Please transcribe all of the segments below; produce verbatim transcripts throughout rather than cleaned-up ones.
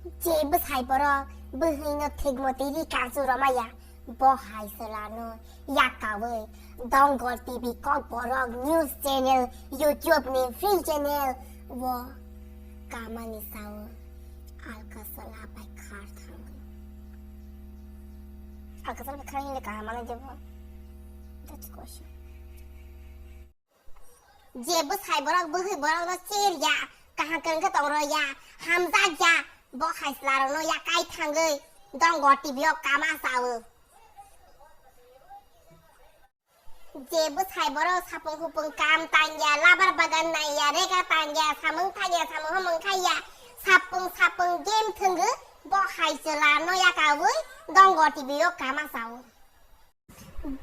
Je bwsai borok bwhwino thwkmoti ri kansu romaya, bo hai chwlano yakawi Dongor T V, Kokborok news channel, YouTube ni free channel o kamani sao alka chwla bai khar thango. Alka chwla bai khar hinle kaham manai jebo. That's question. Je bwsai borok bwhwi borokno cherya, kaham kwrwng khe tongroya, hamjakya, bo hai chwlarokno yakai thangwi Dongor T V o kama chawo. Je bwsai borok sapung hupung kam tangya, labar bagan naiya, rega tangya, samung thangya, samung hamung khaiya, sapung sapung game thwngwi bo hai chwlarno yakawi Dongor T V o kama chawo.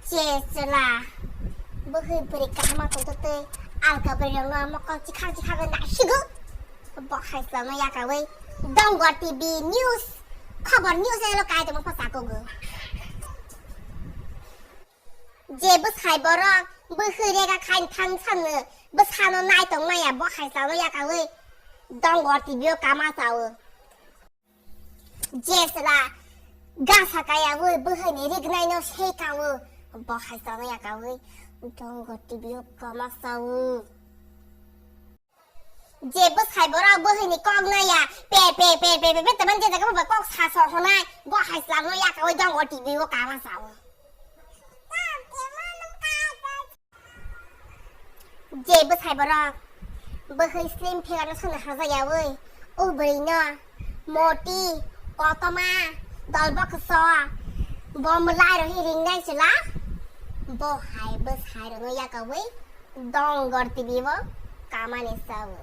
Je chwla bwhwi bwrwi kaham tongtwtwi alka bwrwirokno mokol chikhar chikhar bai naisigo. Bo hai chwlano yakawi Dongor T V news, khobor news elo kai tongma pha sakogo. Je bwsai borok bwhwi rega khain thang sano bwsano nai tong maya, bo hai chwlano yakawi Dongor T V o kama chawo. Je chwla gasa kaya wi bwhwini rignaino sei kawo, bo hai chwlano yakawi Dongor T V o kama chawo. Je bwsai borok bwhwini kok naya, pe pe pe pe pe pe teman je jaga bo kok sa so honai, bo hai chwlano yakawi Dongor T V o kama chawo. Je bwsai borok bwhwi slim figure no swnwi hajakyawi o bwrwino moti, kotoma, dolbokso, bo mwlai rok hi ringnai chwla, bo hai bwsai rokno yakawi Dongor T V o kamani chawo.